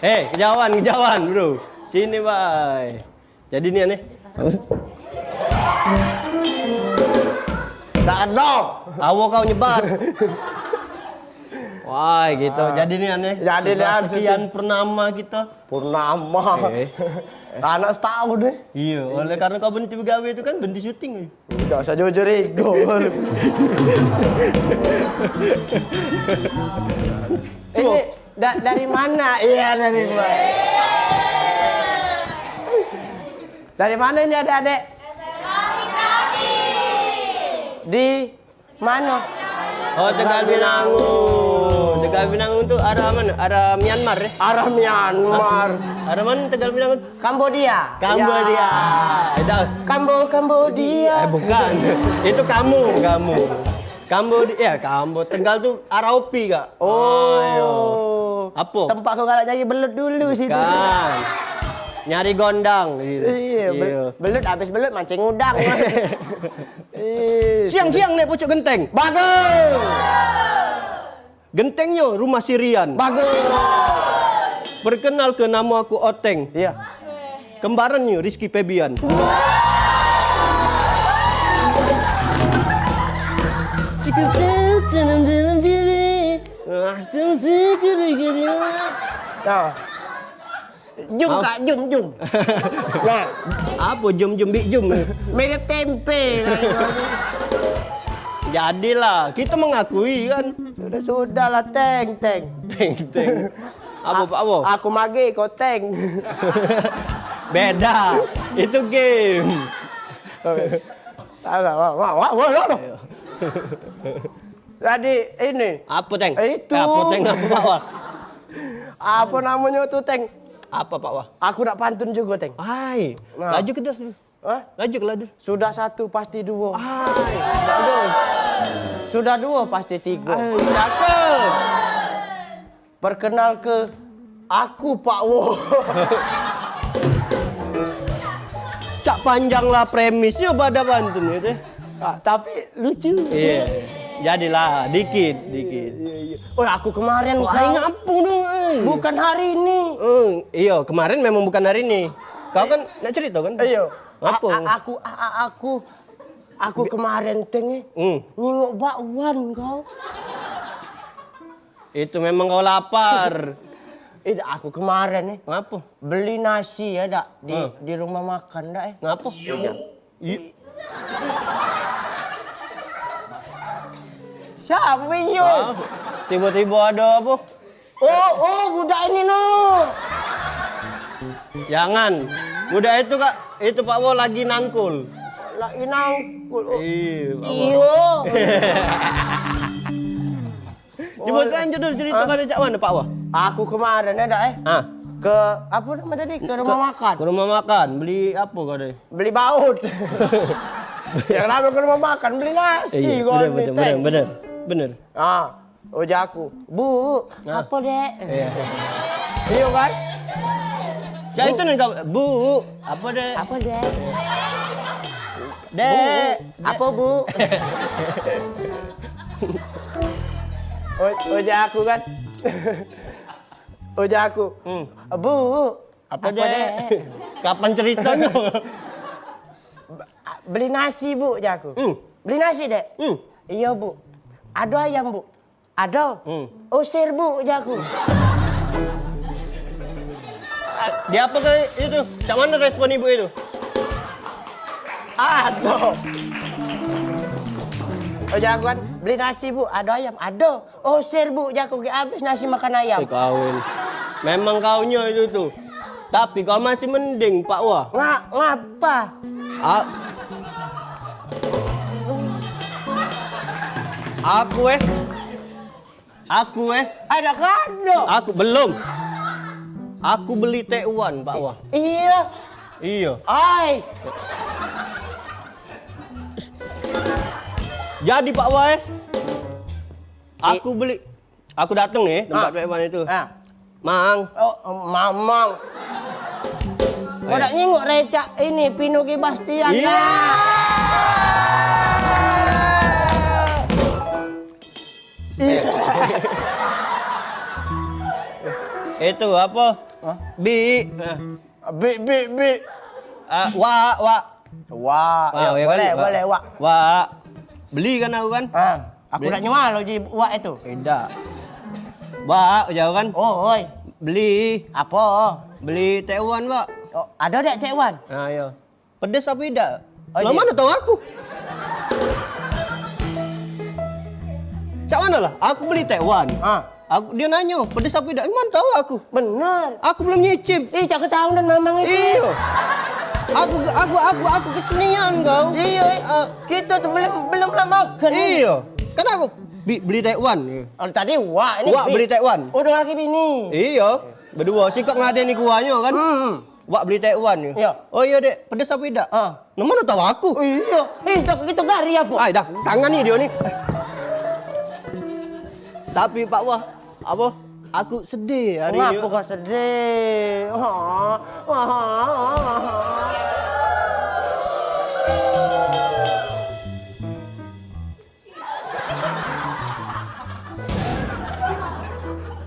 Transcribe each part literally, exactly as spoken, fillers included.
Eh, kejauhan, kejauhan, bro. Sini, bay. Jadi ni aneh. Tak ada. Awo kau nyebar. Wah, gitu. Jadi ni aneh. Jadi ni, sudah sekian purnama kita. Purnama. Eh. Anak setahun deh. Iya, oleh karena kau berhenti begawe itu kan, berhenti syuting. Enggak usah jujur ego. Ini da- dari mana? Iya, dari mana? Dari mana ini adik-adik? Di Mano? Oh, Tegal Binangun. Tegal Binangun tu arah mana? Arah Myanmar, eh? Arah Myanmar. Arah mana Tegal Binangun? Kambodia. Kambodia. Ya. Eh, dah. Kambo, Kambodia. Eh, bukan. Itu kamu, kamu. Kambodia, ya, Kambo. Tegal tu arah Opi, Kak. Oh. Ah, iya. Apa? Tempat kau galak nyari belut dulu situ. Bukan. Nyari gondang gitu. Iya, bel- belut habis belut mancing udang. Eh, siang-siang naik pucuk genteng. Bagus. Gentengnyo rumah si Rian. Bagus. Perkenalke, namo aku Oteng. Iya. Kembarannyo Rizky Febian. Nah. Jum, Kak, jum, jum. Nah. Apa jum, jum, bik jum? Mirip tempe. Jadilah, kita mengakui kan. Sudah, sudahlah, Teng, Teng. Teng, Teng. Apa, Pak Wo? Aku mage, kau Teng. Beda. Itu game. Salah, wah, wah, wah, wah, wah. Jadi ini. Apa, Teng? Eh, itu. Eh, apa, Teng? Apa, Pak Wah? Apa namanya tu, Teng? Apa, Pak Wah? Aku nak pantun juga, Teng. Ai, nah. Laju ke das dulu. Hah? Laju ke laju. Sudah satu, pasti dua. Ai, bagus. Sudah dua, pasti tiga. Ai, cakep. Perkenalke, aku Pak Wo. Cak panjang lah premisnyo pada pantun itu. Ah, tapi lucu. Iya. Jadilah dikit, dikit. Iya, iya. Oh, aku kemarin. Wah, kau ngapo tu, eh? Bukan hari ini. Eh, iya, kemarin memang bukan hari ini. Kau kan nak cerita kan? Iya. Ngapo? A- a- aku a- a- aku aku kemarin, Teng, eh, hmm, nyingok bakwan kau. Itu memang kau lapar. Eh, dak, aku kemaren ni. Ngapo? Beli nasi ya, dak, di, di rumah makan, dak, eh. Ngapo? Iyo. I- Siapo iyo? Ah, tiba-tiba ada apa? Oh, oh, budak ini no. Jangan. Budak itu, Kak, itu Pak Wo lagi nangkul. Lagi nangkul. Oh. Iyo, Pak Wo. Iyo. Cuba lanjut dulu cerita kau dari cak mano, Pak Wo? Aku kemaren ya, dak, eh. Ah. Ke, apa nama tadi? Ke rumah makan. Ke rumah makan. Beli apa kau tadi? Beli baut. Ya, kenapa ke rumah makan? Beli nasi. Iyo, kau bener, ni, bener, Teng. Bener, bener. Ah. Ujar aku, "Bu, apo, Dek?" Iyo. Iyo kan? Cak itu nih kau, "Bu, apo, Dek?" "Apo, Dek?" "Dek, apo, Bu?" U- ujar aku kan. Ujar aku, "Bu, apo, Dek?" Kapan ceritonyo? "Beli nasi, Bu," ujar aku. "Beli nasi, Dek?" "Iyo, Bu." "Ado ayam, Bu?" Ado. Hmm. Usir, Bu, jaku. Dia apa ke itu? Cak mana respon ibu itu? Ado. Oh, jagoan, beli nasi, Bu. Ado ayam? Ado. Usir, Bu, jaku, ge habis nasi makan ayam. Eh, kawin. Memang kaunyo itu tuh. Tapi kau masih mending, Pak Wah. Nga-, ngapa? A-, aku, eh. Aku, eh. Ada kado. Aku belum. Aku beli Tekwan, Pak Wah. Iya. Iya. Ai. Jadi, Pak Wah, eh. Aku beli, aku dateng nih tempat Tekwan itu. Ah. Mang. Oh, Mamang. Kau dak nyingok recak ini, Pino Gebastian. Iya. Itu apa? Hah? Bi. Bi, bi, bi. Ah, wak, wak. Wak, wak, ya, ya kan? Boleh, wak, boleh, wak. Wak. Beli kan aku kan? Ah, aku nak nyual uji wak itu. Tidak. Wak, jauh kan? Oh, oi. Beli. Apa? Beli Tekwan, wak. Oh, ada dak Tekwan? Ah, iya. Pedes apa idak? Oh, lah, iya. Mana tahu aku? Cak mana lah? Aku beli Tekwan. Ah. Aku, dia nanyo, pedes apa idak? Mana tahu aku? Bener. Aku belum nyicip. Ih, cak ketahuan mamang itu. Iyo. Aku, aku, aku, aku kesenian kau. Iyo, eh. Ah. Kita tuh belum, belum lah makan. Iyo. Kan aku bi-, beli Tekwan. Oh, tadi wak ini. Wak beli Tekwan. Udah lagi bini. Iyo. Berdua sikok ngeladeni kuahnyo kan. Hmm. Wak beli Tekwan. Iyo. Oh iyo, Dek, pedes apa idak? Ah. Nah, mana tahu aku? Iyo. Eh, dah kita gari apa? Ai, dah, tangan ni dia ni. Tapi, Pak Wah, apa? Aku sedih hari ni. Ngapa kau sedih? Ha? Ha?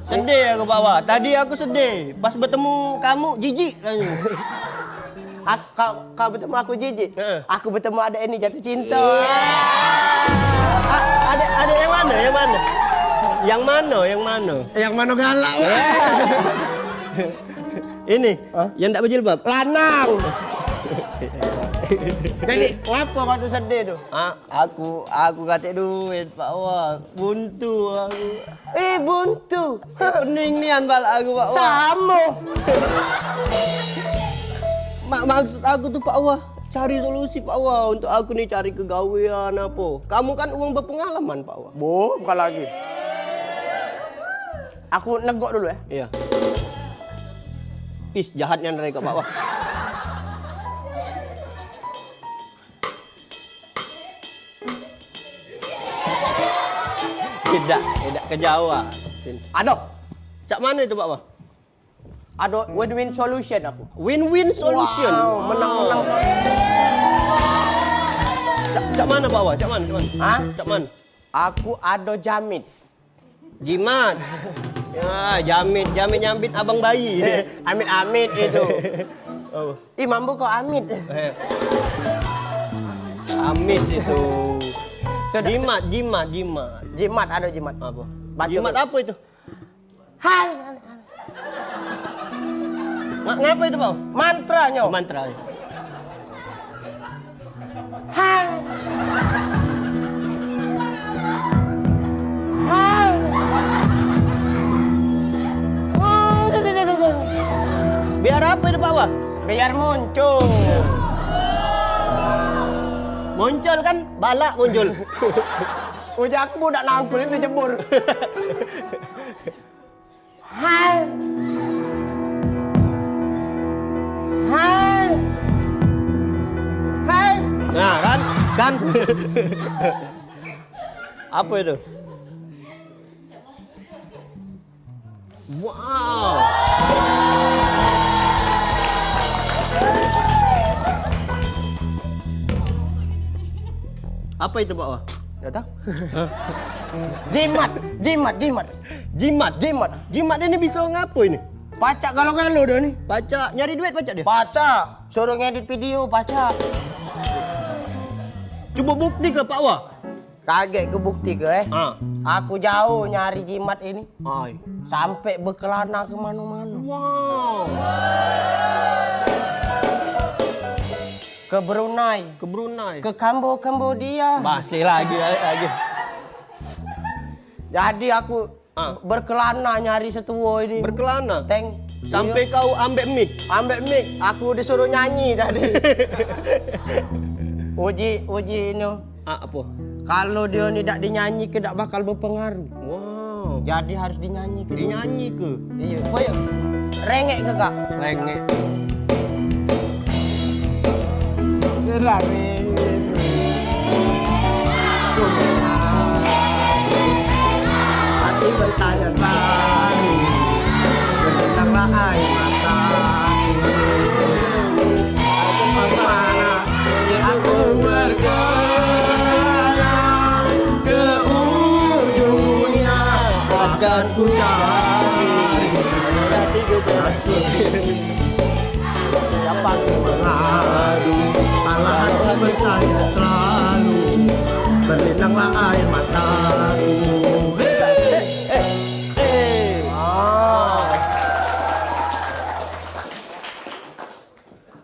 Sedih aku, Pak Wah. Tadi aku sedih. Pas betemu kamu, jijik rasanya. Ak-, kau, kau betemu aku jijik? Heeh. Aku betemu adek ini jatuh cinta. Iya. A-, adek, adek yang mana? Yang mana? Yang mana? Yang mana? Yang mana galak? Iya. Ini, hah? Yang tak berjilbab? Lanang. Jadi, ngapa kau tu sedih tu? Ah, aku, aku katik duit, Pak Wah. Buntu aku. Eh, buntu. Pening nian balak aku, Pak Wah. Samo. Mak, maksud aku tu, Pak Wah, cari solusi, Pak Wah, untuk aku ni cari kegawean apa. Kamu kan wong berpengalaman, Pak Wah. Bo, bukan lagi. Aku negok dulu, eh. Iya. Is, jahatnya mereka, Pak Wah. Tidak, tidak ke Jawa. Aduh. Cak mana itu, Pak Wah? Ada win-win solution aku. Win-win solution. Wow, menang-menang solution. Cak, cak mana, Pak Wah? Cak mana? Cak mana? Hah? Cak mana? Aku ada jamit. Jimat. Ya, jamit, jamit nyambit abang bayi. Eh, amit-amit itu. Oh. Ih, mambu kok amit. Eh. Amit itu. Sudah, jimat, jimat, jimat. Jimat, ada jimat. Apa? Baca jimat dulu. Apa itu? Hai. Nga-, ngapa itu, Pak? Mantranyo. Mantra. Hai. Hai. Biar apa itu, Pak Wah? Biar muncul. Muncul kan, balak muncul. Ujar aku budak nangkul ini jebur. Hai. Hai. Hai. Nah, kan? Kan? Apa itu? Wow. Apa itu, Pak Wah? Dak tahu. Hah? Jimat, jimat, jimat. Jimat? Jimat. Jimat ini bisa ngapo ini? Pacak galo-galo dah ni. Pacak nyari duit pacak dia? Pacak. Suruh ngedit video pacak. Cubo bukti ke, Pak Wah? Kagek ke bukti ke, eh? Ah. Aku jauh nyari jimat ini. Ai. Sampe bekelana ke mano-mano. Wow. Ke Brunei. Ke Brunei. Ke Kambo-, Kambodia. Masih lagi, lagi. Jadi aku Ah. Berkelana nyari setuo ini. Berkelana? Teng. Sampai kau ambek mic? Ambek mic, aku disuruh nyanyi tadi. Uji, uji ini. Ah, apa? Kalau dia ni dak dinyanyi ke dak bakal berpengaruh. Wow. Jadi harus dinyanyi ke. Dinyanyi ke? Iya. Koyo rengek ke, Kak? Rengek. Hati bertanya selalu, genitanglah air mata. Kemana aku berjalan, ke ujungnya akan ku cari. Siapa yang mengadu? Alah, aku bertanya selalu, berlinanglah air mataku. Eh, eh, eh. Ah.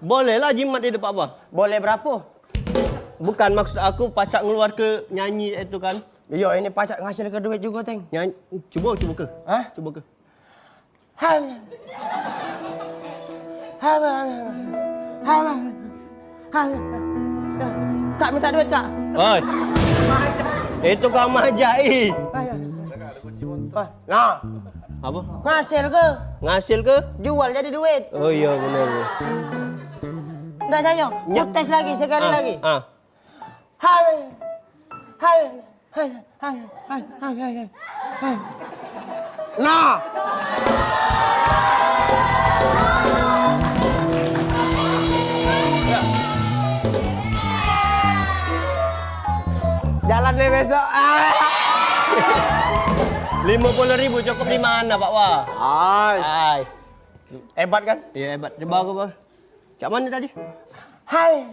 Boleh lah jimat di depan apa? Boleh berapo? Bukan, maksud aku pacak ngeluar ke nyanyi itu kan. Iyo, ini pacak ngasilke duit jugo, Teng. Nyanyi, cubo, cubo ke. Hah? Cubo ke. Ham. Ham, ham, ham. Ham, ham. Ham. Kak, minta duit, Kak. Oi. Itu kau majai. Ayo. Wah, nah. Apa? Ngasilke. Ngasilke? Jual jadi duit. Oh iyo, bener. Ndak, Cahyo. Nyak. Ku tes lagi, sekali Ah, lagi. ah. Hai. Hai. Hai. Hai. Hai. Nah. Jalan deh besok. Ah. Lima puluh ribu cukup di mana, Pak Wah? Hai. Hai. Hebat kan? Iya, hebat. Coba aku, Pak. Cak mana tadi? Hai.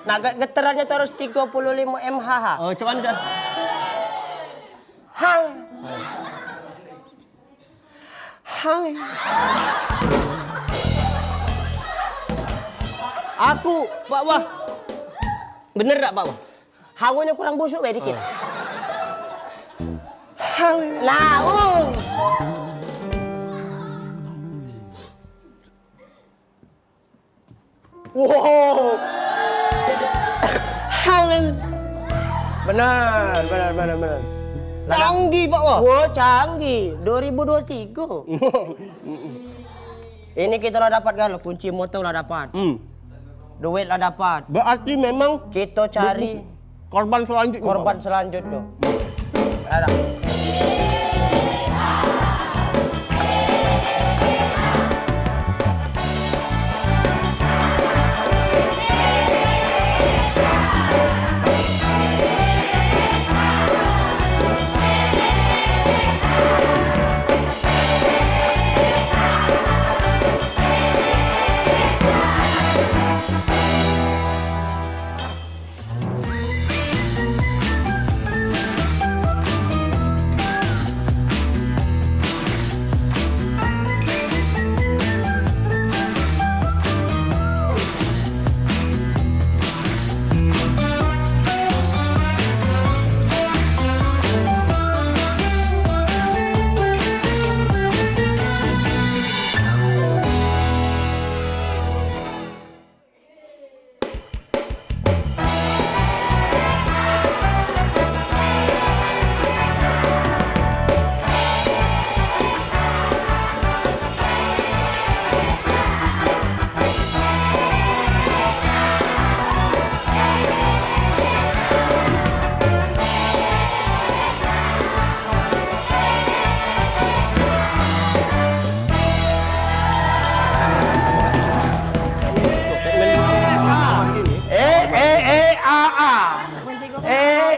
Nah, ge-, geterannyo tu harus tiga puluh lima M H H. Oh, cak mana, Cak? Hai. Hai. Aku, Pak Wah. Bener dak, Pak Wah? Hawonyo kurang busuk bae dikit. Oh. Hawo. Nah, uh. Wow. Benar, benar, benar, benar. Canggih, Pak Wah. Wah, canggih. Dua ribu dua tiga. Ini kita lah dapat galo, kunci motor lah dapat. Hmm. Duit lah dapat. Berarti memang kita cari korban selanjutnya, korban selanjutnya. Ada. Eh, eh, eh, ah, ah. Eh,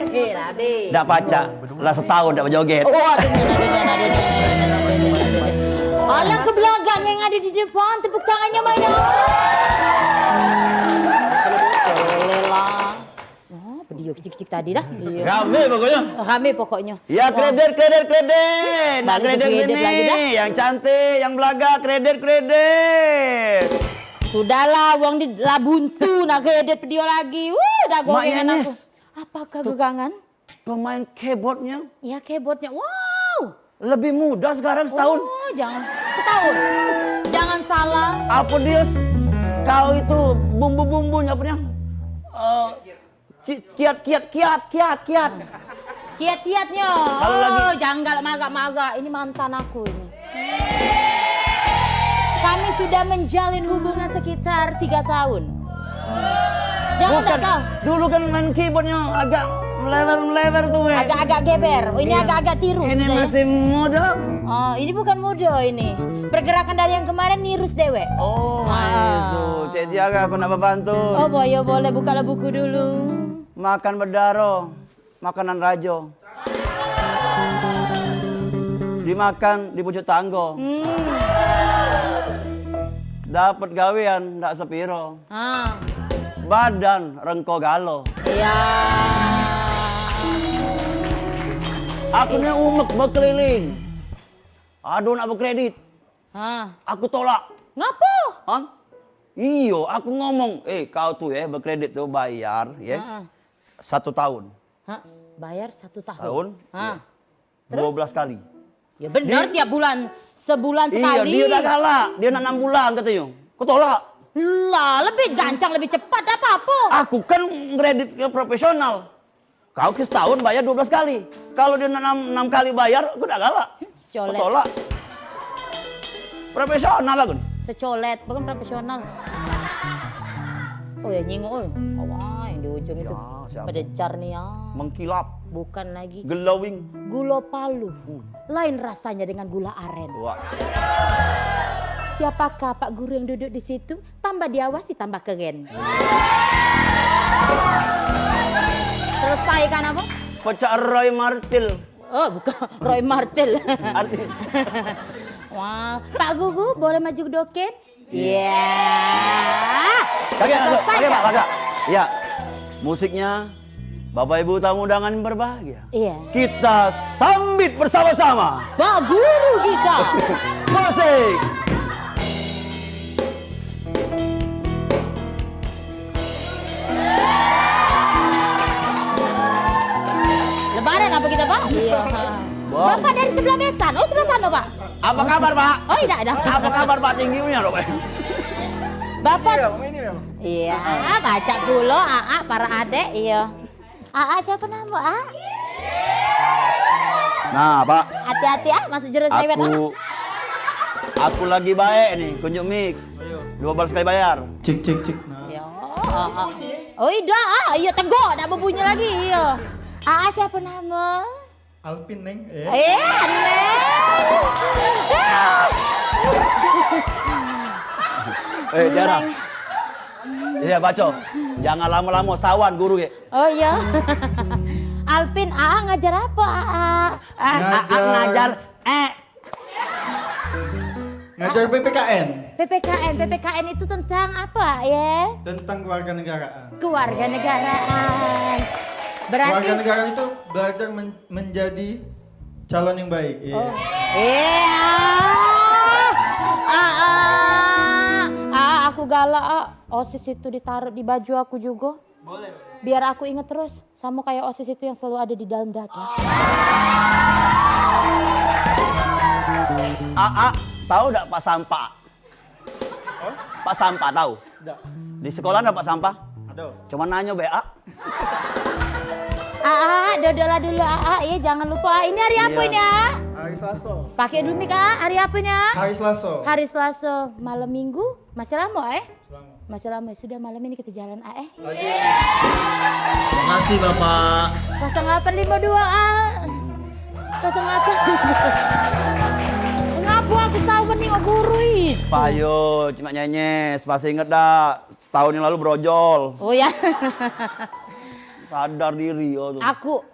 dak pacak. Lah setahun dak bejoget. Oh, aduh, aduh, aduh, aduh, aduh, aduh, aduh, aduh. Alah, ke belagaknyo yang ada di depan, tepuk tangannya mana? Boleh lah. Oh, video Kecik-kecik tadi dah. Iya. Rame pokoknya. Rame pokoknya. Ya, kredit, kredit, kredit. Nak kredit sini. Lagi dah. Yang cantik, yang belaga, kredit, kredit. Sudahlah, wong di lah buntu nak kredit dia lagi. Wuh, dah gorengan aku. Apakah gegangan? Pemain keyboardnya. Ya, keyboardnya. Wow. Lebih muda sekarang setahun. Oh, jangan. Setahun. Jangan salah. Apa dia? Kau itu bumbu-bumbunya apa dia? Eh, Ci- Kiat, kiat, kiat, kiat, kiat. Kiat-kiatnya. Kalau lagi. Oh, jangan galak magak-magak. Ini mantan aku ini. Kami sudah menjalin hubungan sekitar tiga tahun. Jangan. Bukan, tak tahu. Dulu kan main keyboardnya agak melebar-melebar tuh, weh. Agak-agak geber. Oh, ini agak-agak tirus. Ini masih muda. Oh, ini bukan muda ini. Pergerakan dari yang kemarin nirus dewek. Oh, itu. Cek Tiara, aku nak bantu. Oh, boyo, boleh buka buku dulu. Makan bedaro, makanan rajo. Dimakan di pucuk tanggo. Hmm. Dapat gawean ndak sepiro. Ha. Badan rengko galo. Iya. Aku ni umek bekeliling. Aduh, nak bekredit. Ha. Aku tolak. Ngapo? Hah? Iyo, aku ngomong, "Eh, kau tu, eh, bekredit tu bayar, ya. Ha. Satu tahun." Ha, bayar satu tahun. Tahun? Ha. Iya. Terus? Dua belas kali. Ya benar, tiap bulan, sebulan sekali. Iya, dia dah galak. Dia nak enam bulan, katanya. Aku tolak. Lah, lebih gancang, lebih cepat, dak apa-apa. Aku kan ngredit ke profesional. Kau ke setahun bayar dua belas kali. Kalau dia enam, enam kali bayar, aku dak galak. Secolet. Aku tolak. Profesional aku. Secolet, bukan profesional. Oh ya, nyingok, oh. Awai, yang di ujung itu. Ya, siapa? Pada jar nih ya. Mengkilap. Bukan lagi. Glowing. Gula palu. Hmm. Lain rasanya dengan gula aren. Wah. Siapakah Pak Guru yang duduk di situ? Tambah diawasi, tambah keren. Selesai kan apa? Pecak Roy Martil. Oh, bukan. Roy Martil. Artis. Wah, Pak Gugu boleh maju ke doken? Iya. Iya. Kagak, selesai kagak, kagak, kagak. Iya. Musiknya Bapak Ibu tamu undangan berbahagia. Iya. Kita sambit bersama-sama. Pak Guru kita. Musik. Lebaran apa kita, Pak? Iya. Bapak dari sebelah besan. Oh, sebelah sana, Pak. Apa kabar, Pak? Oh, tidak, tidak. Apa kabar, Pak? Tinggi punya, Pak. Bapak. Iya, baca pulo, Aa, para adek, iya. Aa, siapa nama, A? Nah, Pak. Hati-hati, A, masuk jurus lewat, A. Aku, aku lagi baik nih, kunjuk mic. Dua belas kali bayar. Cik, cik, cik. Nah. Ya, Aa. Oh, iya, A, iya, tegak, dak berbunyi lagi, iya. Aa, siapa nama? Alpin, Neng. Eh. Eh, aneh. Eh, Tiara. Neng. Iya, baco. Jangan lamo-lamo, sawan guru, ge. Oh, iya. Alpin, Aa ngajar apa, Aa? Eh, Aa ngajar, eh. Ngajar P P K N. P P K N, P P K N itu tentang apa, ya? Tentang kewarganegaraan. Kewarganegaraan. Berarti kewarganegaraan itu belajar men- menjadi calon yang baik. Iya. Oh. Iya. Ah, ah. Ah, aku galak, ah. OSIS itu ditaruh di baju aku juga. Boleh. Biar aku inget terus, sama kayak OSIS itu yang selalu ada di dalam dada. Aa, tahu dak Pak Sampah? Pak Sampah tahu? Dak. Di sekolah ada Pak Sampah? Ada. Cuma nanya be, A. Aa, duduklah dulu, Aa. Ya, jangan lupa, A. Ini hari apa ini, A? Hari Selasa. Pakai dulu mic, A. Hari apa ini, A? Hari Selasa. Hari Selasa. Malam minggu. Masih lama, eh? Masih lama. Sudah, malam ini kita jalan, A, eh? Makasih, Bapak. Kosong delapan lima dua, A. Kosong delapan. Ngapo aku sawer ni, guru, ih? Payo, cuma nyenyes. Masih inget dak? Setahun yang lalu brojol. Oh, ya. Sadar diri, oh, tuh. Aku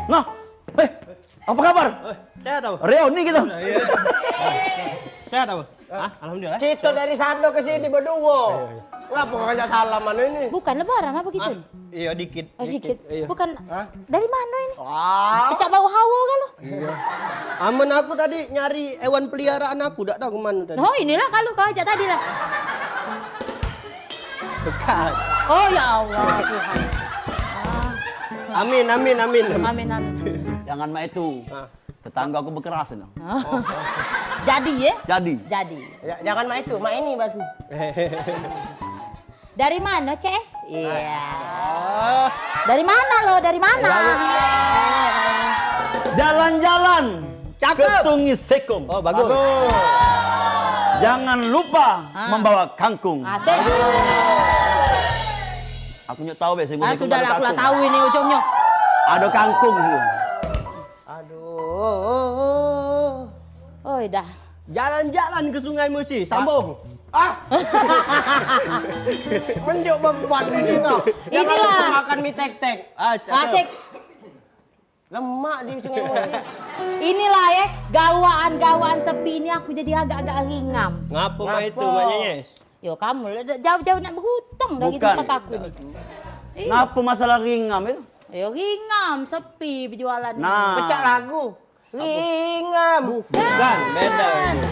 Nah, eh, apa kabar? Eh, sehat, apa? Reuni kita. Iya. Sehat, apa? Hah? Alhamdulillah. Kita dari sana ke sini berdua. Iya, iya. Ngapo kau ngajak salam anu ini? Bukan lebaran apo gitu? Hah? Iyo, dikit. Oh, dikit. Iyo. Bukan. Hah? Dari mano ini? Wah. Pecak bau hawo kan lo? Iyo. Amen aku tadi nyari hewan peliharaan aku, dak tahu ke mano tadi. Oh, inilah kalu kau ajak tadi lah. Bukan. Oh, ya Allah, Tuhan. Ah. Amin, amin, amin, amin. Amin, amin. Jangan mak itu. Ah. Tetangga aku bekeras itu. Oh. Jadi, ya? Jadi. Jadi. Ya, jangan mak itu, mak ini batu. Dari mano, C S? Iya. Ah. Dari mano lo? Dari mano? Jalan-jalan. Cakep. Ke Sungai Sekong. Oh, bagus. Bagus. Jangan lupa, ah, membawa kangkung. Asik. Aku nyuk tahu be, Sungai Sekong. Ah, sudahlah, aku lah tahu ini ujungnya. Ada kangkung situ. Aduh. Oi, dah. Jalan-jalan ke Sungai Musi, sambung. Ah. Menjuk beban ini kau. Jangan lupa makan mie tek-tek. Ah, cakep. Asik. Lemak di Sungai Musi. Inilah ya, gawaan-gawaan sepi ini aku jadi agak-agak ringam. Ngapo mak itu, Mak Nyenyes? Yo, kamu lah dak jauh-jauh nak berhutang dari tempat aku ni. Bukan. Iya. Ngapo masalah ringam itu? Yo, ringam, sepi berjualan ni. Nah. Pecak lagu. Ringam. Bukan. Bukan, beda itu.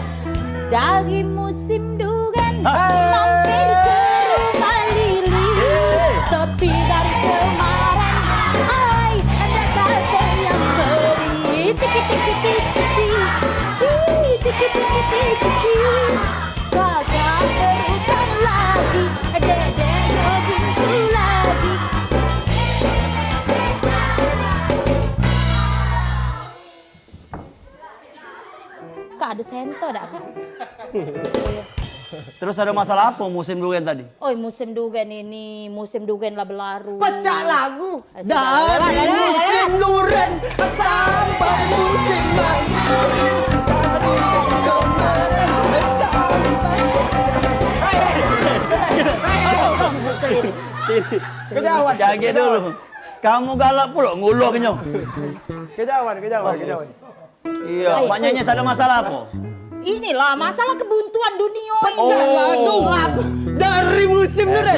Dari musim duren, hah? Mampir ke rumah Lili. Hei. Sepi dari kemarin. Ai, ada kata yang beri. Tiki, tiki, tiki, tiki. Ih, tiki, tiki, tiki, tiki. Kagak berutang lagi, dedek yo bintu lagi. Kak, ada senter dak, Kak? Terus ada masalah apa musim duren tadi? Oi, musim duren ini, musim duren lah belaru. Pecak lagu. Eh, sudah. Dari musim duren sampai musim madu. Dari kemarin sampai. Sini. Kejauhan. Jaga dulu. Kamu galak pulo nguluhnyo. Kejauhan, kejauhan, kejauhan. Iyo, maknyo ada masalah apo? Inilah masalah kebuntuan dunia ini. Pecah lagu, lagu dari musim tu deh.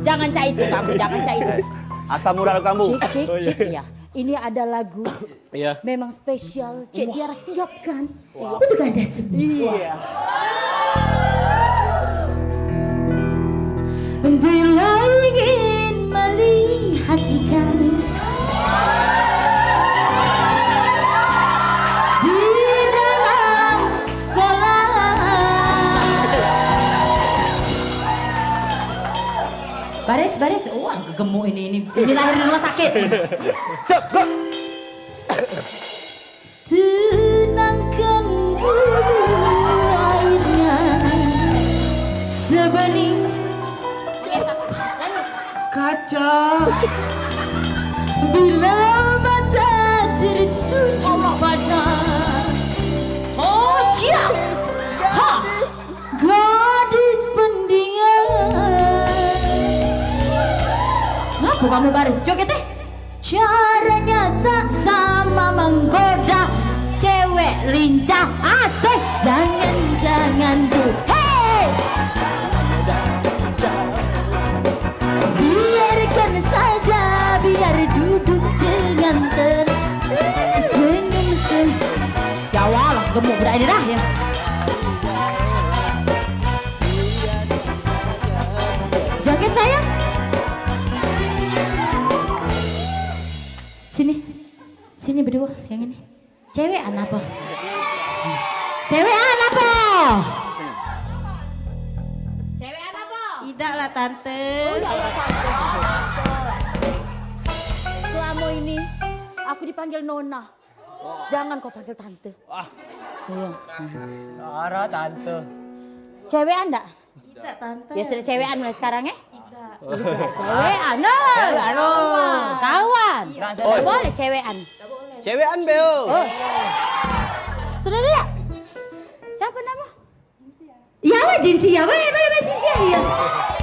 Jangan cak itu kamu, jangan cak itu. Asam urat kamu. Cik, cik, cik, iya. Ini ada lagu memang spesial Cik Tiara siapkan. Untuk Anda semua. Iya. Bila ingin melihat ikan di dalam kolam. Baris, baris. Wah, gemuk ini, ini, ini lahir di rumah sakit. Siap, go. Tenangkan dulu airnya sebening kaca. Bila mata tertuju pada, oh, siap. Ha. Gadis pendingan. Ngapo kamu baris? Joget, eh. Caranya tak sama menggoda cewek lincah asih. Jangan-jangan tu, hei! Biarkan saja, biar duduk dengan tenang. Senyum, senyum. Ya Allah, gemuk budak ini dah, ya. Joget, sayang. Sini. Sini berdua, yang ini. Cewekan apo? Cewekan apo? Cewekan apo? Idak lah, Tante. Oh, idak lah, Tante. Selama ini aku dipanggil Nona. Jangan kau panggil tante. Wah. Iya. Dara tante. Cewekan ndak? Idak, tante. Ya sudah, cewekan mulai sekarang, eh? Idak. Idak. Cewekan, no. Cewekan, no. Kawan. Ndak boleh cewekan. Cewekan, Beo. Oh. Sudah, sudah. Siapa nama? Ya, wah, Jinsia. Boleh, boleh, boleh, Jinsia. Iya.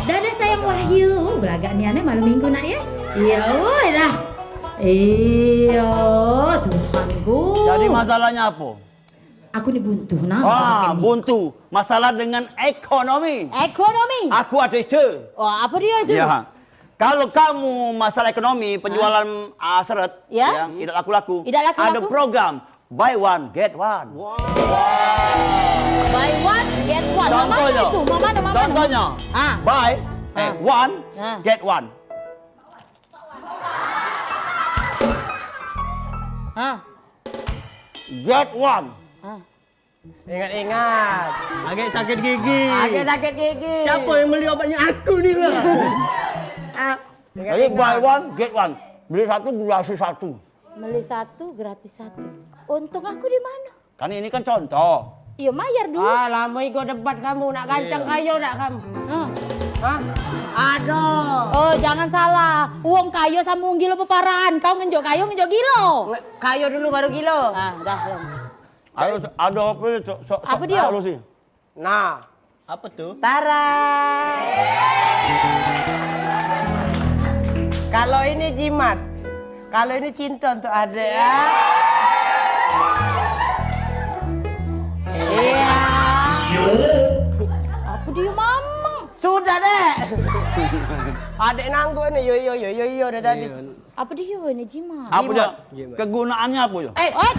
Dadah, sayang Wahyu. Uh, belagak nian, eh, malam minggu, nak, ya. Iya, woi, dah. Iya, Tuhanku. Jadi, masalahnya apa? Aku ni buntu, nah. Ah, buntu. Masalah dengan ekonomi. Ekonomi. Aku ada ide. Wah, apa dia itu? Ya. Kalau kamu masalah ekonomi, penjualan, ah, seret, ya, tidak laku-laku. Tidak laku-laku. Ada program buy one get one. Buy one get one. Mama itu, mama, mama. Contohnya, ah, buy, eh, ah, one, ah, get one. Ah. Get one. Ah. Ingat-ingat. Agak sakit gigi. Agak sakit gigi. Siapa yang beli obatnya? Aku ni lah. Ah. Jadi buy one, get one. Beli satu, gratis satu. Beli satu, gratis satu. Untung aku di mana? Kan ini kan contoh. Iya, mayar dulu. Ah, lama igo debat kamu, nak gancang kayo dak kamu? Hah? Hah? Aduh. Oh, jangan salah. Wong kayo sama wong gilo peparan. Kau ngenjuk kayo, ngenjuk gilo. Nge-, kayo dulu baru gilo. Ah, dah. Ayo, ada apa ni? Sok, sok, apa sok dia? Tahu sih. Nah. Apa tuh? Tara. Kalau ini jimat. Kalau ini cinta untuk adek ya. Iya. Apa dia, Mamang? Sudah, Dek. Adek nanggung ni. Yo, yo, yo, yo, yo, dari tadi. Iya. Apa dia ini jimat? Apa dia? Jimat. Kegunaannya apa ya? Eh. Eh.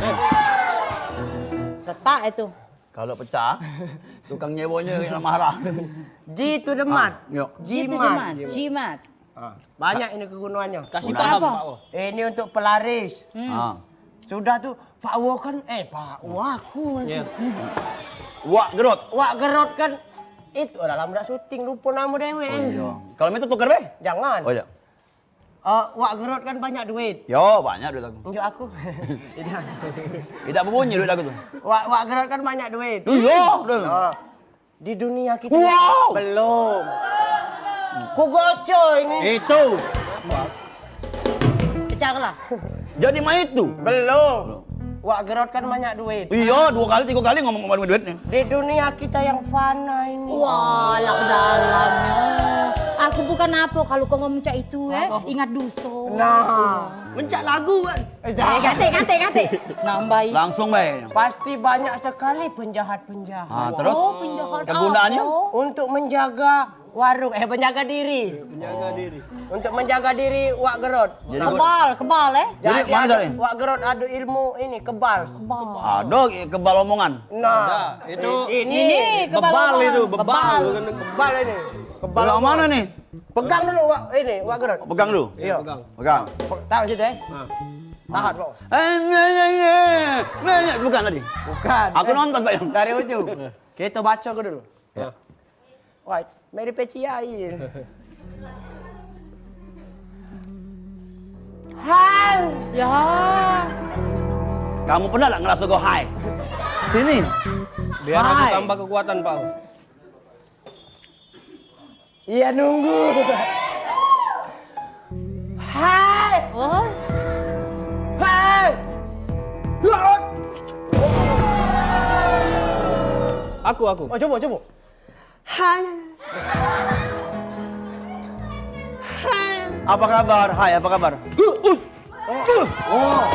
Letak itu. Kalau pecah, tukang nyewonyo yang marah. Ji tu demat. Ah, yo. Ji tu jimat. Demat. Jimat. Ah, banyak ini kegunaannya. Kasih paham, Pak Wo. Ini untuk pelaris. Hmm. Ah. Sudah tu, Pak Wo kan, eh, Pak Wo aku. Iya. Wak Gerot. Wak Gerot kan, itu dalam dak syuting, lupa nama dewek. Oh, iya. Kalau itu tuker be? Jangan. Oh, iya. Eh, Wak Gerot kan banyak duit. Yo, banyak duit aku. Tunjuk aku. Tidak. Tidak berbunyi duit aku tu. Wak, Wak Gerot kan banyak duit. Iya, betul. Oh. Di dunia kita. Wow. Belum. Ku goco ini. Itu. Pecahlah. Jadi main itu. Belum. Wak Gerot kan banyak duit. Iya, dua kali, tiga kali ngomong banyak duit ni. Di dunia kita yang fana ini. Wah, lah ke dalamnya. Aku bukan apa kalau kau ngomong cak itu, eh. Apa? Ingat dosa. Nah. Mencak lagu kan. Eh, jangan. Eh, kate, kate, kate. Nambahi. Langsung bae. Pasti banyak sekali penjahat-penjahat. Ah, terus? Oh, penjahat. Kegunaannya? Apa? Untuk menjaga warung, eh, menjaga diri. Menjaga diri. Untuk menjaga diri, Wak Gerot. Jadi kebal, kebal, eh. Jadi jadi mana ada, tadi? Wak Gerot ada ilmu ini, kebal. Kebal. Ada kebal omongan. Nah, ada. Itu ini, ini kebal omongan. Itu, bebal. Kebal. Bukan kebal ini. Kebal omongan. Mana nih? Pegang dulu, Wak, ini, Wak Gerot. Pegang dulu. Iya. Pegang. Pegang. Pe-, taruh situ, eh. Nah. Tahan, Wak. Eh, nye, nye, nye. Nye, nye. Bukan tadi. Bukan. Aku nonton, Pak Yong. Dari ujung. Kita baca ke dulu. Ya. Wah, meri peci air. Hai. Ya. Kamu pernah lah ngerasa kau hai? Sini. Biar aku tambah kekuatan, Pak. Iya, nunggu. Hai. Oh. Hai. Laut. Aku, aku. Oh, coba, coba. Hai. Hai. Apa kabar? Hai, apa kabar? Oh.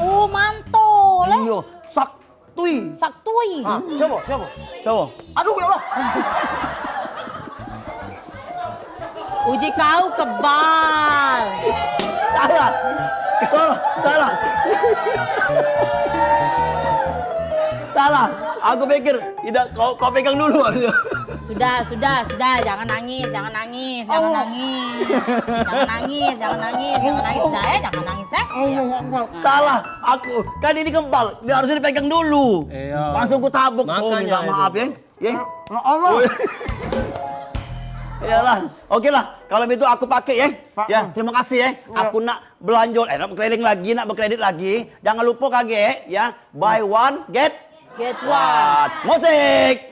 Oh, mantul, eh. Iya, saktui. Saktui. Ah, coba, coba. Coba. Aduh, ya Allah. Uji kau kebal. Salah. Salah. Salah. Salah. Aku pikir tidak, kau, kau pegang dulu. Sudah, sudah, sudah. Jangan nangis, jangan nangis, jangan nangis. Jangan nangis, jangan nangis, jangan nangis. Sudah, eh, jangan nangis, eh. Salah. Aku kan ini kebal. Dia harusnya dipegang dulu. Iya. Langsung ku tabuk. Makanya minta maaf, ya. Ye? Ya Allah. Iyalah. Oke lah, kalau itu aku pakai, ye. Ya, terima kasih, ye. Aku nak belanja, eh, nak berkeliling lagi, nak berkredit lagi. Jangan lupa kagek, ya. Buy one, get one. Musik.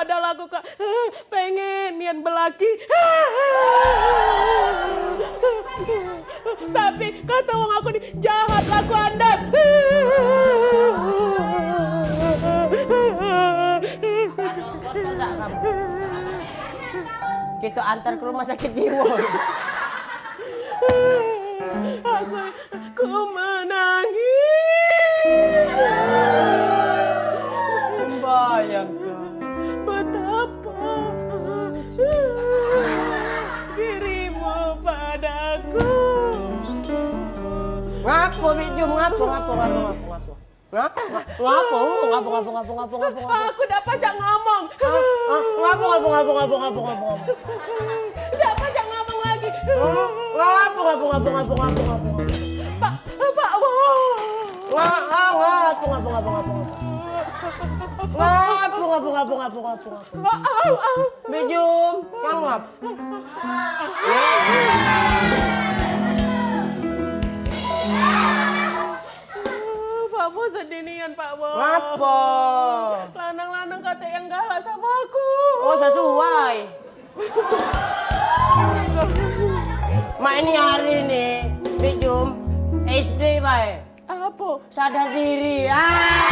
Padahal aku, Kak, pengen nian belaki. Tapi kata wong aku ni jahat laku andam. Aduh, kotor dak kamu? Kita antar ke rumah sakit jiwa. Aku Ku menangis. Bayangkan betapa dirimu padaku. Ngapo, Bik Jum? Ngapo, ngapo, ngapo, ngapo, ngapo? Ngapo? Ngapo? Ngapo? Ngapo? Ngapo? Ngapo? Ngapo? Aku dak pacak ngomong. Hah? Hah? Ngapo? Ngapo? Ngapo? Ngapo? Ngapo? Ngapo? Dak pacak ngomong lagi. Hah? Ngapo? Ngapo? Ngapo? Ngapo? Ngapo? Ngapo? Pak, Pak Wo. Nga-, nga-, ngapo? Ngapo? Ngapo? Ngapo? Ngapo? Ngapo? Ngapo? Ngapo? Ngapo? Ngapo? Au, au, au. Bijum, ngangap. Pak Wo sedih nian, Pak Wo. Ngapo? Lanang-lanang katek yang galak samo aku. Oh, sesuai. Mak ini hari ni, Bijum, S D bae. Apo? Sadar diri. Ah.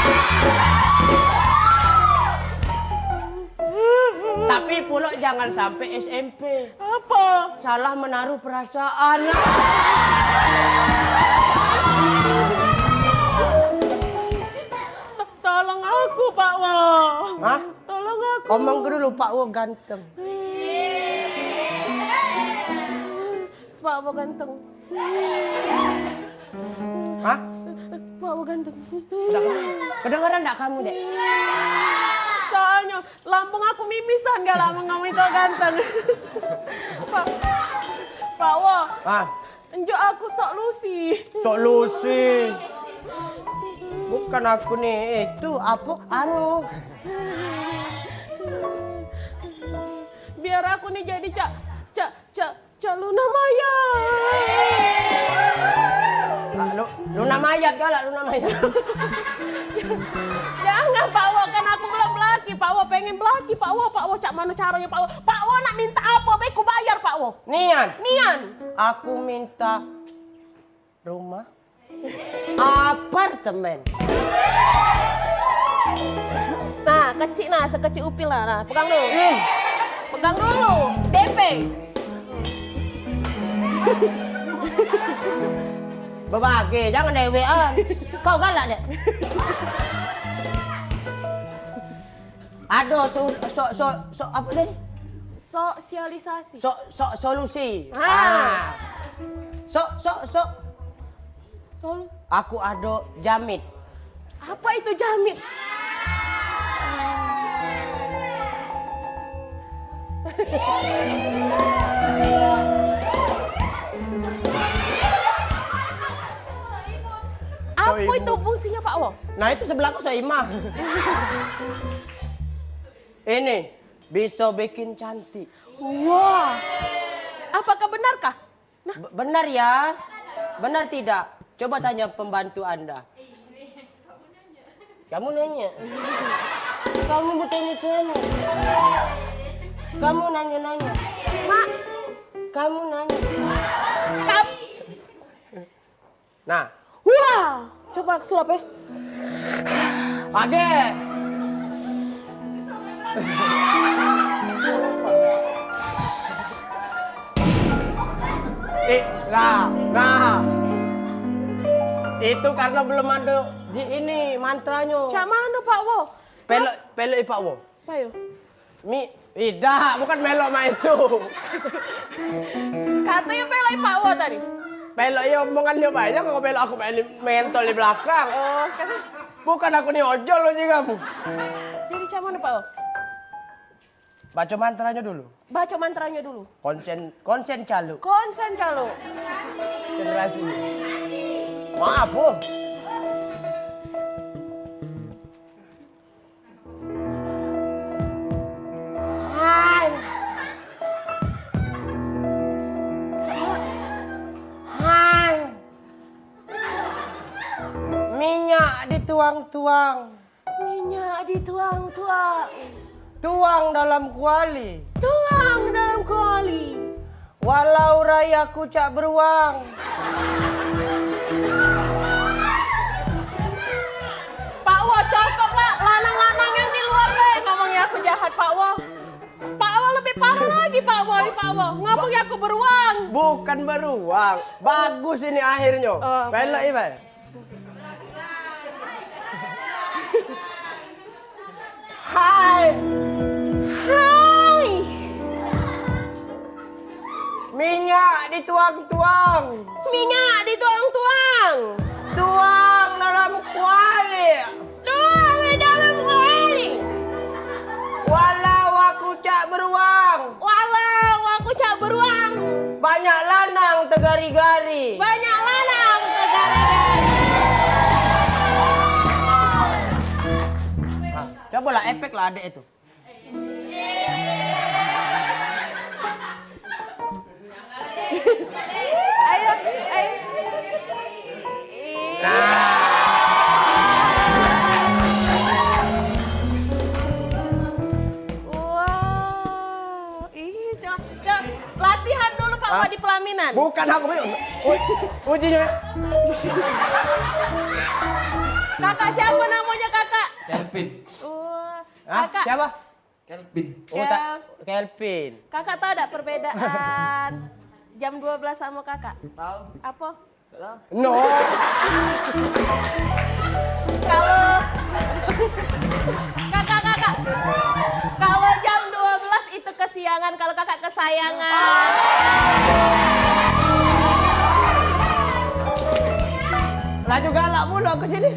Tapi pulo jangan sampe S M P. Apo? Salah menaruh perasaan. Tolong aku, Pak Wo. Hah? Tolong aku. Omong ke dulu, Pak Wo ganteng. Pak Wo ganteng. Hah? Pak Wo ganteng. Kedengeran ndak kamu, Dek? Soalnyo lambung aku mimisan galak mengomong kau ganteng. Pak, Pak Wo. Hah? Enjuk aku sok lusi. Sok lusi. Bukan aku ni, itu apo? Anu. Biar aku ni jadi cak, cak, cak, cak Luna Maya. Ah, Lu-, Luna Mayat galak, Luna Mayat. Jangan, Pak Wo, kan aku belum belaki. Pak Wo pengen belaki, Pak Wo, Pak Wo, cak mano caronyo, Pak Wo? Pak Wo nak minta apo be ku bayar, Pak Wo. Nian. Nian. Aku minta rumah. Apartemen. Nah, kecik nah, sekecik upil lah. Nah, pegang dulu. Eh. Pegang dulu. D P. Bebage, jangan dewean. Kau galak, Dek. Ado so, so, so, so, apo tadi? Sosialisasi. So, so, solusi. Ah. Ah. So, so, so. Solu- Aku ado jamit. Apa itu jamit? Apa itu fungsinya, Pak Wo? Nah, itu sebelah aku Soimah. Ini bisa bikin cantik. Wah. Apakah benarkah? Nah. Be-, benar ya? Benar tidak? Coba tanya pembantu Anda. Kamu nanya. Kamu bertanya-tanya. Kamu nanya-nanya. Mak. Kamu nanya. Kam- Nah. Wah, coba sulap ya. Age. Eh, lah, nah. Itu karena belum ada ji ini mantranyo. Cak mano, Pak Wo? Pelok, pelok Pak Wo. Payo. Mi, idak, bukan melok mak itu. Katonyo pelok Pak Wo tadi. Pelok yo omongan yo banyak, kok pelok aku main mentol di belakang. Oh, kan. Bukan aku ni ojol lo ji kamu. Jadi cak mano, Pak Wo? Baco mantranyo dulu. Baco mantranyo dulu. Konsen, konsen calo. Konsen calo. Konsentrasi. Maaf, Bu. Hai. Hai. Minyak dituang-tuang. Minyak dituang-tuang. Tuang dalam kuali. Tuang dalam kuali. Walau rai aku cak beruang. Pak Wo, cukup lah. Lanang-lanang yang di luar deh. Ngomongnya aku jahat, Pak Wo. Pak Wo lebih parah lagi, Pak Wo, Pak Wo. Ngomongnya aku beruang. Bukan beruang. Bagus ini akhirnya. Oh, pelek, Iban. Hai. Hai. Minyak dituang-tuang. Minyak dituang-tuang. Tuang dalam kuali. Tuang dalam kuali. Walau aku cak beruang. Walau aku cak beruang. Banyak lanang tegari-gari. Banyak lanang tegari-gari. Nah, cobalah efek lah adek itu. Ayo, ayo. Wah, ih, cok, cok. Latihan dulu, Pak, Wak, di pelaminan. Bukan aku, yuk. U-, ujinya. Kakak siapa namanya, Kakak? Kelvin. Wah, Hah? Kakak. Siapa? Kelvin. Oh, tak, Kel- Kelvin. Kakak tahu tak perbedaan jam dua belas sama kakak? Tahu. Apa? Tahu. No. Kalau kakak, kakak, kalau jam dua belas itu kesiangan, kalau kakak kesayangan. Laju galak pula ke sini.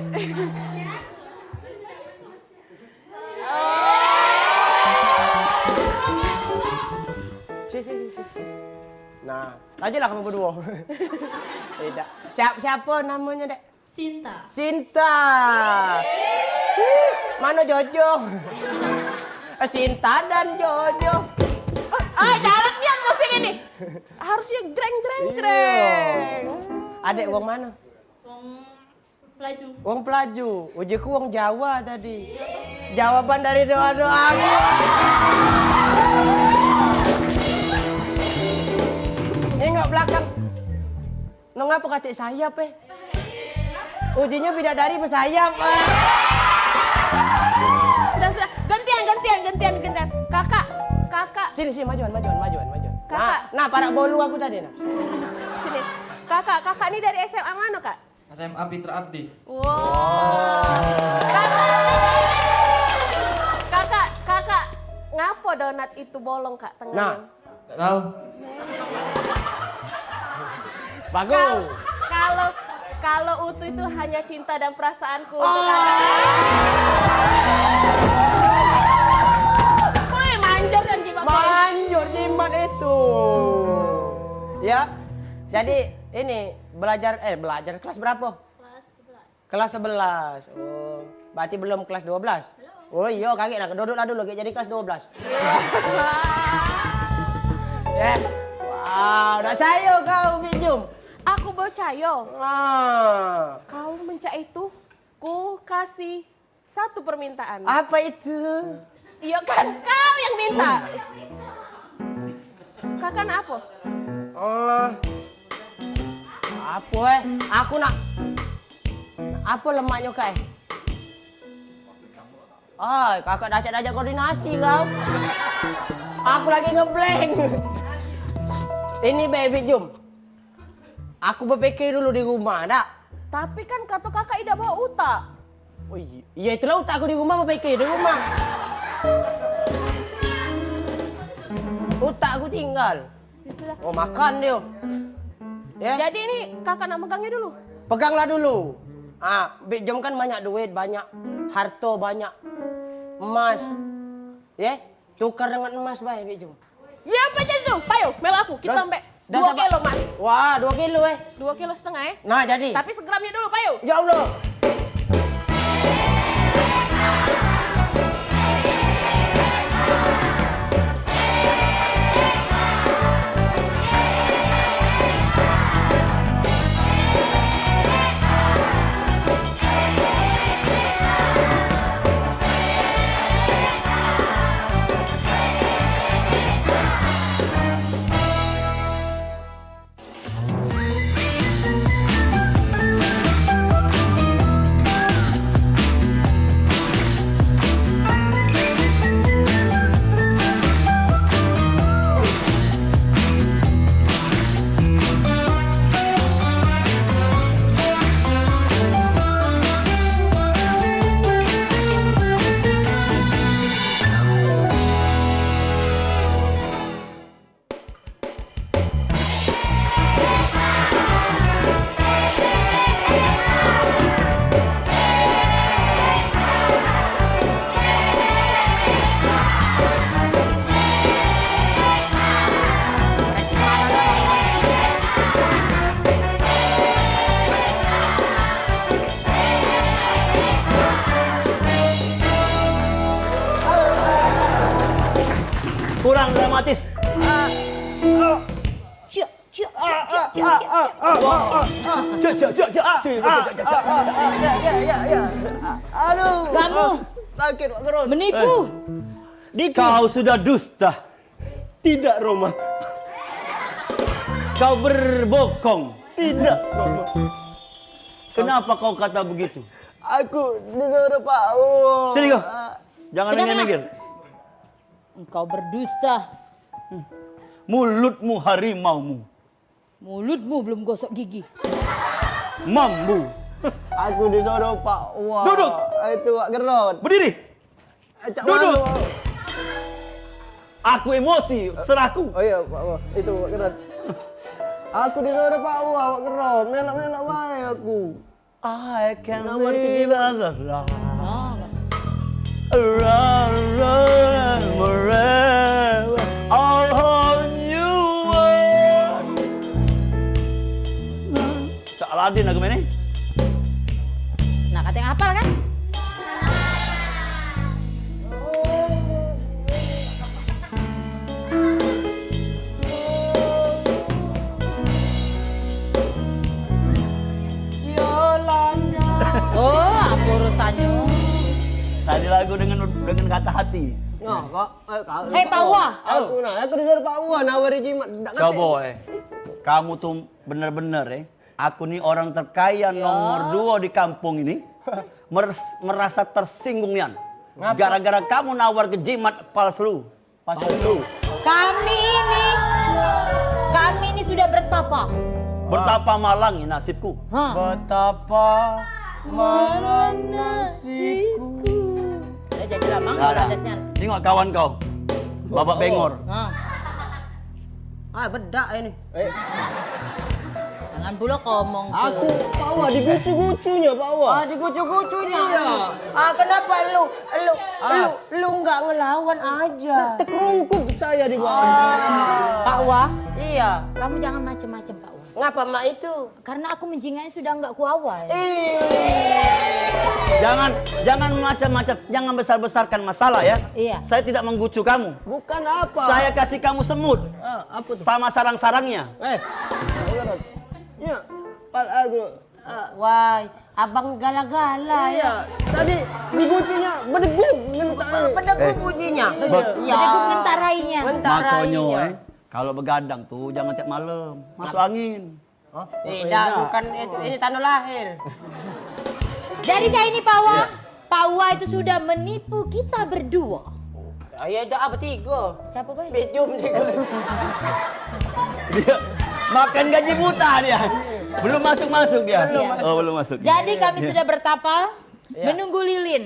Nah, tanyolah kamu berdua. Tidak. Siap-, siapa namanya, Dek? Sinta. Sinta. Mana Jojo? Eh, Sinta dan Jojo. Ah, galak dia musik ini. Harusnya jreng, jreng, Iya. jreng. Adek wong mana? Wong Pelaju. Wong Pelaju, ujiku wong Jawa tadi. Jawaban dari doa-doamu. Nengok belakang. Nong apa katik sayap, eh? Ujinya bidadari bersayap. Sudah, sudah. Gantian, gantian, gantian, gantian. Kakak, kakak. Sini, sini, majuan, majuan, majuan, majuan. Kakak. Nah, nah, parak bolu aku tadi, nah. Sini. Kakak, kakak ni dari S M A mana, Kak? S M A Pitra Abdi. Wow. Kakak, kakak, kakak, ngapo donat itu bolong, Kak, tengahnya? Nah. Nggak tahu. Bagus. Kal-, kalau, kalau utuh itu hanya cinta dan perasaanku untuk Oh. kakak. Woi, manjur kan jimat, Bang? Manjur jimat itu. Ya. Jadi ini belajar, eh, belajar kelas berapa? Kelas sebelas. Kelas sebelas. Oh, berarti belum kelas dua belas? Belum. Oh iya, kaget nak duduklah dulu, kaget jadi kelas dua belas. Ya. Wow, dak percaya kau, Bik Jum. Aku percaya. Ah. Kau mencak itu, ku kasih satu permintaan. Apa itu? Iya kan, kau yang minta. Kakak nak apa? Oh. Apa, eh? Aku nak apa lemaknyo, Kak, eh? Ah, kakak dah cak dah koordinasi kau. Aku lagi ngeblank. Ini, Bik Jum. Aku bepikir dulu di rumah, dak? Tapi kan kato kakak idak bawa utak. Oh iya, iya itulah utak aku di rumah, bepikir di rumah. Utak aku tinggal. Ya sudah. Oh, makan dia. Ya. Jadi ini kakak nak megangnya dulu. Peganglah dulu. Ah, Bik Jom kan banyak duit, banyak harta, banyak emas. Ya, tukar dengan emas bae, Bik Jom. Ya, apa jadi tu? Payo, melo aku. Kita ambek dua kilo emas. Wah, dua kilo, eh. Dua kilo setengah, eh. Nah, jadi. Tapi segramnya dulu, payo. Ya Allah. Sang dramatis. Cuk, cuk, cuk, cuk, cuk, cuk. Cuk, cuk, cuk, cuk. Cuk, cuk, cuk, cuk. Ya, ya, ya, ya. Aduh. Kamu. Sakit, Pak Gerot. Menipu. Eh. Kau sudah dusta. Tidak, Roma. Kau berbokong. Tidak, Roma. Kenapa kau kata begitu? Aku disuruh Pak Uwo. Sini kau. Jangan minggir-minggir. Engkau berdusta. Mulutmu harimaumu. Mulutmu belum gosok gigi. Mambu. Aku disuruh Pak Uwo. Duduk. Itu Wak Gerot. Berdiri. Eh, cak Duduk. Mano? Aku emosi, serahku. Oh iya, Pak Uwo. Itu Wak Gerot. Aku disuruh Pak Uwo, Wak Gerot. Melak-melak bae aku. I can live as a star. Run, run, forever. A whole new world. Cak Aladin aku main ni. Nah, kata yang hafal kan? Oh, apa urusannya? Tadi lagu dengan dengan kata hati. Nah, kok, eh, kau. Hei, Pak Uwo. Aku nah, aku disuruh Pak Uwo nawari jimat. Dak ngerti. Coba, eh. Kamu tuh bener-bener, eh. Aku ni orang terkaya nomor dua di kampung ini. Meres- merasa tersinggung nian. Ngapa? Gara-gara kamu nawar ke jimat palsu. Pas itu. Kami ini, kami ini sudah bertapa. Bertapa malang nasibku. Hah. Betapa malang nasibku. Sudah jadilah mangga. Nah, nah. Tengok kawan kau. Babak bengor. Hah. Ah, bedak ini. Eh. Jangan pula kau omong tu. Aku, Pak Wah, digucu-gucunya, Pak Wah. Ah, digucu-gucunya. Iya. Ah, kenapa lu, lu, Ah. lu, lu nggak ngelawan aja? Nah, tekerungkup saya di bawah. Ah. Pak Wah? Iya. Kamu jangan macem-macem, Pak Wah. Ngapa mak itu? Karena aku menjingaknya sudah nggak kuawai. Ih. Jangan, jangan macam-macam, jangan besar-besarkan masalah ya. Iya. Saya tidak menggucu kamu. Bukan apa. Saya kasih kamu semut. Ah, apa tuh? Sama sarang-sarangnya. Eh. Ya, pal aku. Ah. Wai, abang gala-gala ya. Iya, tadi digucunya bedeguk ngentara. Bedeguk Eh. bunyinya. Iya. Bedeguk ngentarainya. Ngentarainya. Makonyo, eh, kalau begadang tuh jangan tiap malam. Masuk angin. Oh, eh, dah, bukan itu, ini tanda lahir. Jadi saya ini Pak Wah, Iya. Pak Wah itu sudah menipu kita berdua. Ah, ya dah, bertiga. Siapa, Bay? Medium sih. Dia makan gaji buta dia. Belum masuk-masuk dia. Belum Oh, belum masuk. Jadi kami Iya. sudah bertapa, Iya. menunggu lilin.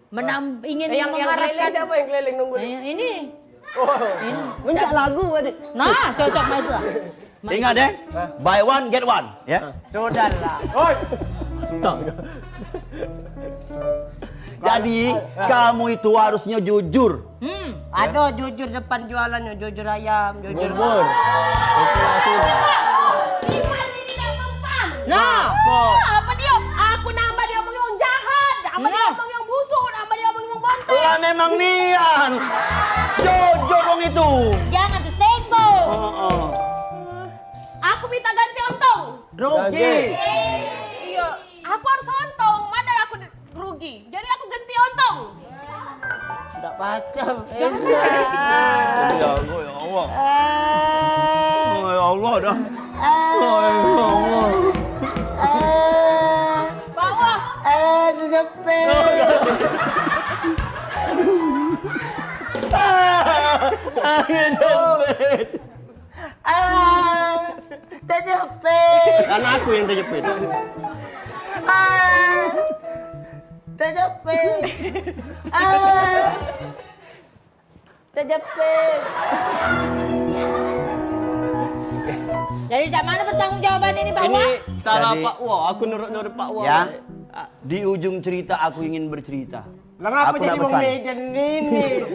Menam- ingin Eh, yang, yang mengharapkan keliling siapa yang keliling nunggu? Eh, ini. Oh. Ini. Mencak lagu tadi. Nah, cocok mah itu. Ingat eh, buy one get one, ya. Sudahlah. Oi. Astaga. Jadi, kamu itu harusnya jujur. Hmm, ada jujur depan jualannya, jujur ayam, jujur Bubur. Nah. Apa dia? Aku nambah dia omong yang jahat, nambah dia Nah. omong yang busuk, nambah dia omong yang bontek. Lah memang nian. Jujur wong itu. Jangan tersinggung. Heeh. Aku minta ganti untung. Rugi. Iya, aku harus untung. Mana aku rugi. Jadi aku ganti untung. Ndak pacam. Jangan. Ya Allah, ya Allah. Ah. Oh, ya Allah dah. Ah. Oh, ya Allah. Ah. Bawah. Ah, terjepit. Oh, ya. Ah, terjepit. Ah, terjepit. Kan aku yang terjepit. Ah, terjepit. Ah, terjepit. Jadi, cak mana pertanggungjawaban ini, Pak Ini Wak? salah Jadi, Pak Wak. Aku nurut-nurut Pak Wak. Ya. Ah. Di ujung cerita aku ingin bercerita. Lah, ngapa Aku jadi nak wong pesan. Medan ini?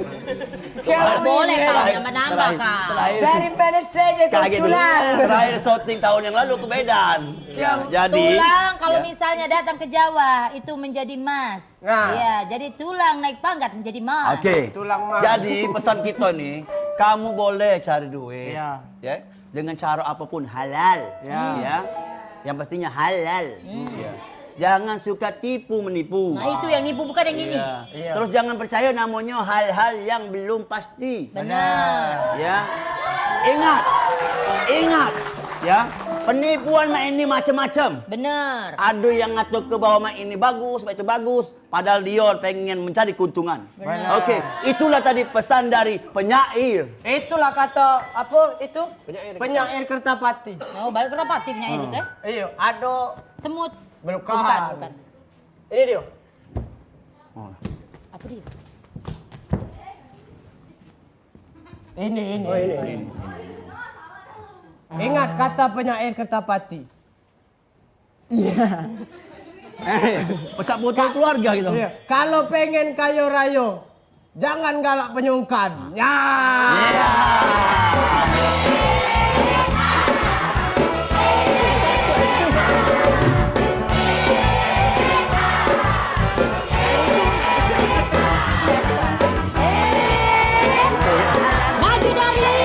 Kau Boleh, ini. Kak, nambah-nambah, Terakhir, Kak. terakhir. Dari mana saja kau Kaget dulu. Tulang? Terakhir syuting tahun yang lalu ke Medan. Ya. Jadi, Tulang kalau ya. misalnya datang ke Jawa, itu menjadi emas. Nah. Iya, jadi tulang naik pangkat menjadi emas. Oke. Tulang emas. Jadi, pesan kita nih, Kamu boleh cari duit. Iya. Ya, dengan cara apapun halal. Iya. Ya. Yang pastinya halal. Hmm. Ya. Jangan suka tipu menipu. Nah, itu yang nipu, bukan yang ini. Iya. Iya. Terus jangan percaya namanya hal-hal yang belum pasti. Benar. Ya. Ingat. Ingat, ya. Penipuan mak ini macam-macam. Benar. Ada yang ngatur ke bahwa mak ini bagus, mak itu bagus. Padahal dia pengen mencari keuntungan. Benar. Oke, itulah tadi pesan dari penyair. Itulah kata apa itu? Penyair. Penyair Kertapati. Oh, balik Kertapati penyair itu, eh? Iya, ada semut. Bukan, bukan. Ini dia. Oh. Apa dia? Ini, ini. Oh, ini, ini. Ingat kata penyair Kertapati. Iya. Eh, pecah putus keluarga gitu. Iya. Kalau pengen kaya raya, jangan galak penyungkan. Ya. Iya. Maju, Darling.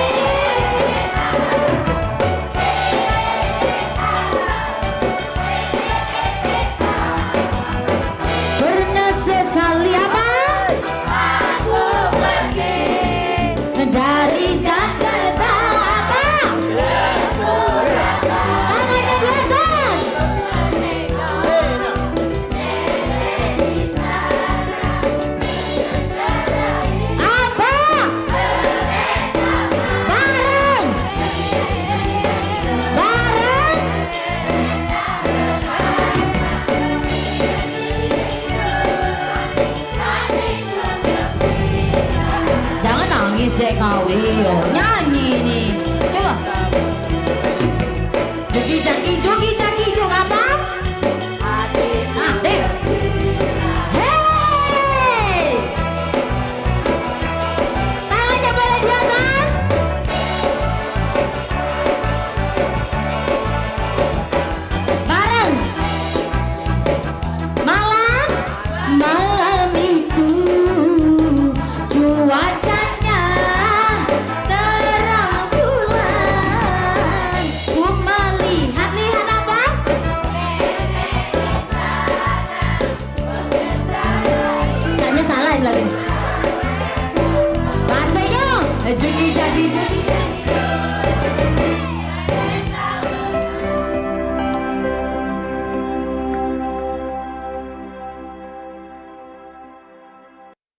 Pernah sekali apa? Dari Jakarta apa? Tangannya di atas. Apa? Bareng. Bareng. Jangan nangis dek kau, iyo. Nyanyi ni. Coba. Jogi jagi, jogi jagi, jog apa? Nah, deh. Hei! Tangannya boleh di atas. Bareng. Malam, malam itu cuacanya terang bulan. Ku melihat, lihat apa? Tanya salah lagi. Bahasanya, eh, jadi, jadi, jadi.